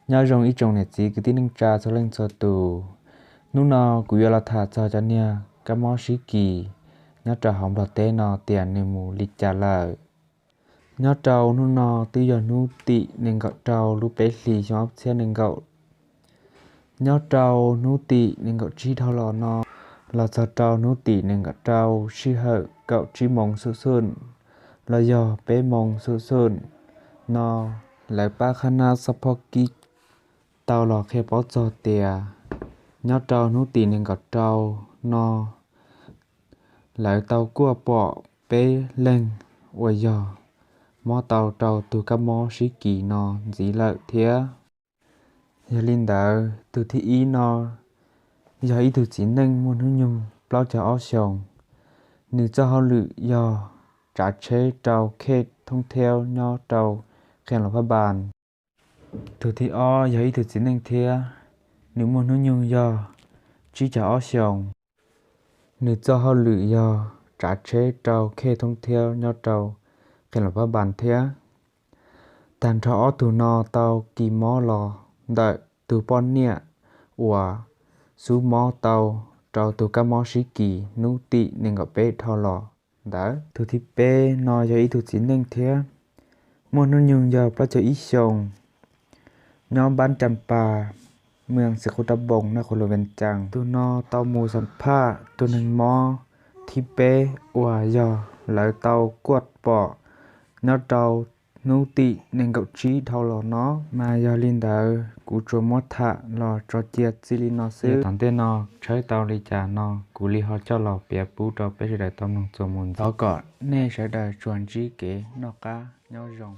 Nyob zoo ib tsoom niam txiv kwv tij neej tsa txhua leej txhua tus. Hnub no kuv yuav los tham txog cov niag kab mob sib kis nyob rau hauv Nplog teb no tias nws mus li cas lawm. Nyob rau hnub no twb yog hnub tim nees nkaum rau lub peb hlis xyoo ob txhiab nees nkaum. Nyob rau hnub tim nees nkaum tsib dhau los no, los txog rau hnub tim nees nkaum rau sij hawm kaum tsib moos xub xub los yog peb moos xub xub no, lawv pab qhab nab xob phob kib tau los qhia paub txog tias nyob rau hnub tim nees nkaum rau no lawv tau kuaj pom peb leeg uas yog mob tau rau tus kab mob sib kis no ntxiv lawm thiab. Yog li ntawd, tus thib ib no yog ib tug txiv neej muaj hnub nyoog plaub caug ob xyoos. Nws txoj hauj lwm yog tsav tsheb rau khej thoob thiab nyob rau Qhia Los Phab Npas. Tus thib ob yog ib tug txiv neej thiab, nws muaj hnub nyoog yog tsib caug ob xyoos. Nws txoj hauj lwm yog tsav tsheb rau khej thoob thiab nyob rau Qhia Los Phab Npas thiab. Tag nrho ob tug no tau kis mob los ntawm tus poj niam uas xub mob tau rau tus kab mob sib kis hnub tim nees nkaum peb dhau los ntawd. Tus thib peb no yog ib tug txiv neej thiab, muaj hnub nyoog yog plaub caug ib xyoos, nyob npab Ras Pas, mweej Xis Qus Rab Npoos, naj qhuas lus Vees Cas. Tus no tau mus xam phaj tus neeg mob thib peb uas yog lawv tau kuaj pom nyob rau hnub tim nees nkaum tsib dhau los no. Mas yog li ntawd kuv tsuas muab tham los tso cia txij li no xwb. Tom ntej no tshawb tau li cas no kuv li ho coj los piav pub rau peb sawv daws tau mloog txuas mus ntxiv. Thov kom nej sawv daws tsuas ntsib kev noj qab nyob zoo.